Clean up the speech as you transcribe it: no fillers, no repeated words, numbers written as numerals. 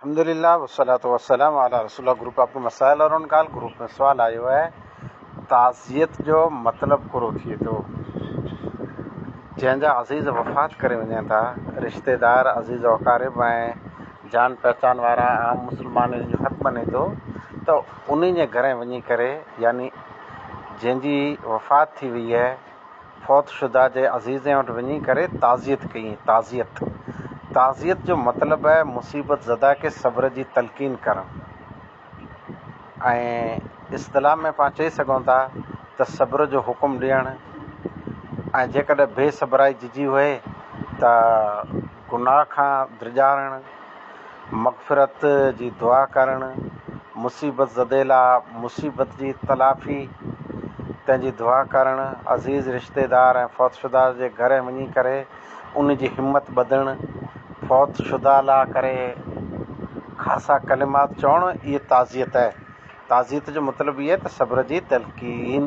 الحمدلله والصلوة والسلام علي رسول الله گروپ آپ مسائل اور ان کا حل گروپ ۾ سوال آيو آهي تعزيت جو مطلب ڪهڙو ٿئي ٿو جنهن جا عزيز وفات ڪري وڃن ٿا رشتيدار عزيز و اقارب ۽ جان پهچان وارا عام مسلمانن جو حق بني ٿو ته انهي جي گهر وڃي ڪري يعني جنهن جي وفات ٿي وئي آهي فوت شده جي عزيزين وٽ وڃي ڪري تعزيت ڪئي. تعزيت، تعزيت جو مطلب آهي مصيبت زده کي صبر جي تلقين ڪرڻ ۽ اصطلاح ۾ پاڻ چئي سگهون ٿا ته صبر جو حڪم ڏيڻ ۽ جيڪڏهن بي صبرائي ججهي هئي ته گناهه کان ڊيڄارڻ، مغفرت جي دعا ڪرڻ، مصيبت زدي لاء مصيبت جي تلافي تنهن جي دعا ڪرڻ، عزيز رشتيدار ۽ فوت شده جي گهر وڃي ڪري ان جي همت ٻڌڻ، فوت شده لاء ڪري خاصا ڪلمات چوڻ اهي تعزيت آهي. تعزيت جو مطلب اهي آهي ته صبر جي تلقين.